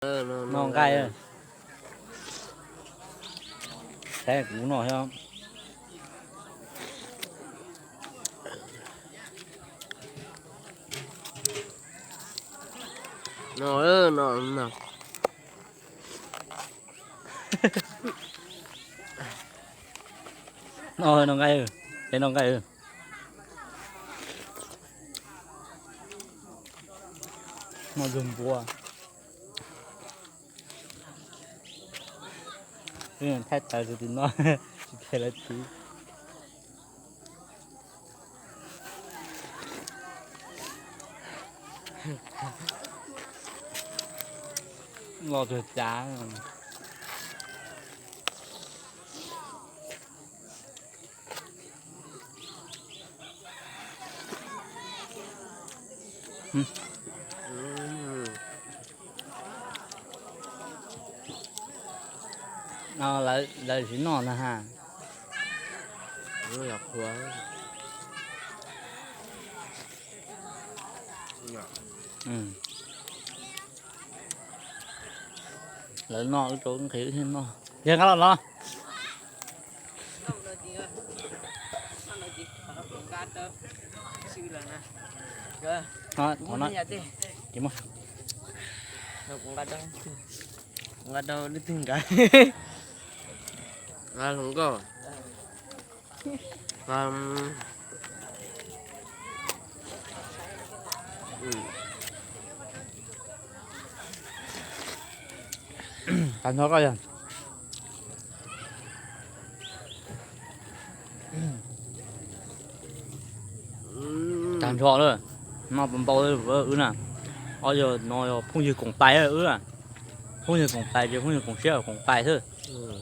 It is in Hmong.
Noj nqaij. Saib kuv noj xwb. Noj nqaij, saib noj nqaij. Noj zog npua. Thaij taws tus twg noj, tsis qhia lawv txiv. Los tsuag cav. Lawv tsis noj na ha. Lawv noj wb rau wb nqhis wb thiaj noj. Yog nqa los los. Nqa rau lub twg nqa. Tag nrho koj yog. Tag nrho lawm, noj ntau ntau wb na. Ob yog no yog phooj ywg koom tais wb na. Phooj ywg koom tais ces phooj ywg koom siab koom tais xwb.